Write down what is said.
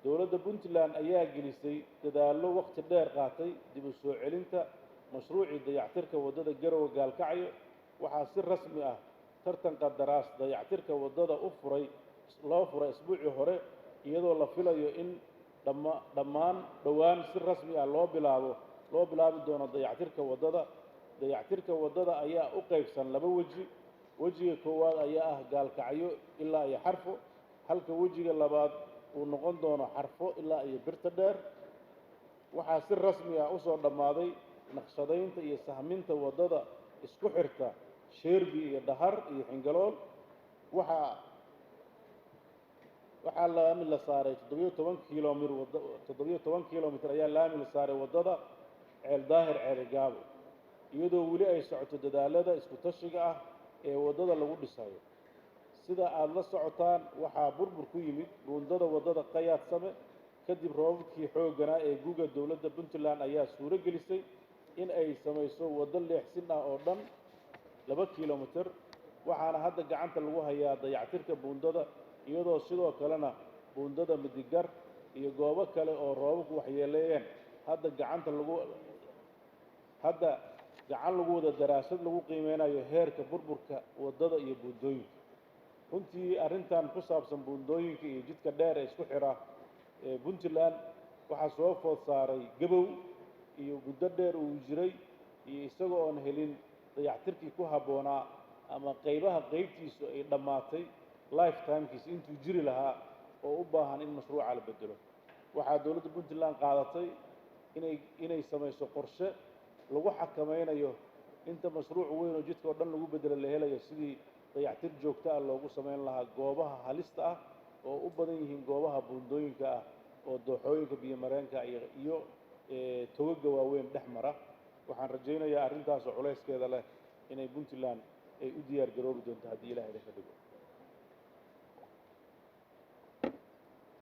Dowladda Puntland ayaa gelisay dadaallo waqti dheer qaatay dib u soo celinta mashruucii dayactirka waddada Garowe Gaalkacyo. Waxaa si rasmi ah tartan qandaraas dayactirka waddada u furay loo furay isbuucii hore, iyadoo la filayo in dhammaan dhowaan si rasmi ah loo bilaabi doono dayactirka waddada. Dayactirka waddada ayaa u qaybsan laba weji. Wejiga koowaad ayaa ah Gaalkacyo ilaa iyo Xarfo, halka wejiga labaad uu noqon doono Xarfo ilaa iyo Birta Dheer. Waxaa si rasmi ah usoo dhammaaday naqshadaynta iyo sahminta waddada isku xirta Sheerbi iyo Dhahar iyo Xingalool. Waxaa laami la saaray 17 kilomir, 17 kilomitr ayaa laami la saaray waddada Ceel Daahir Ceeligaabo, iyadoo weli ay socoto dadaalada isku tashiga ah ee waddada lagu dhisayo. Sida aada la socotaan, waxaa burbur ku yimid buundada waddada Qayaad Same kadib roobabkii xoogganaa ee guga. Dowladda Puntland ayaa suuro gelisay in ay samayso waddo leexsin ah oo dhan 2 kilomitr, waxaana hadda gacanta lagu hayaa dayactirka buundada, iyadoo sidoo kalena buundada Midigar iyo goobo kale oo roobabku waxyeeleeyeen hadda gacan lagu wada daraasad lagu qiimeynayo heerka burburka waddada iyo buundooyinka. Runtii arrintan ku saabsan buundooyinka iyo jidka dheer ee isku xira ee Puntland waxaa soo food saaray gabow iyo muddo dheer uu jiray, iyo isagoo oon helin dayactirkii ku habboonaa ama qaybaha qaybtiisu ay dhammaatay lifetimekiisa intuu jiri lahaa oo u baahan in mashruuca la bedelo. Waxaa dowladda Puntland qaadatay inay samayso qorshe lagu xakameynayo inta mashruuc weyn oo jidka oo dhan lagu bedelo la helayo, sidii dayactir joogto ah loogu samayn lahaa goobaha halista ah oo u badan yihiin goobaha buundooyinka ah oo dooxooyinka biyomareenka iyo togaga waaweyn dhex mara. Waxaan rajaynayaa arrintaasoo culayskeeda leh inay Puntland ay u diyaar garoobi doonto haddii Ilahay ka dhigo.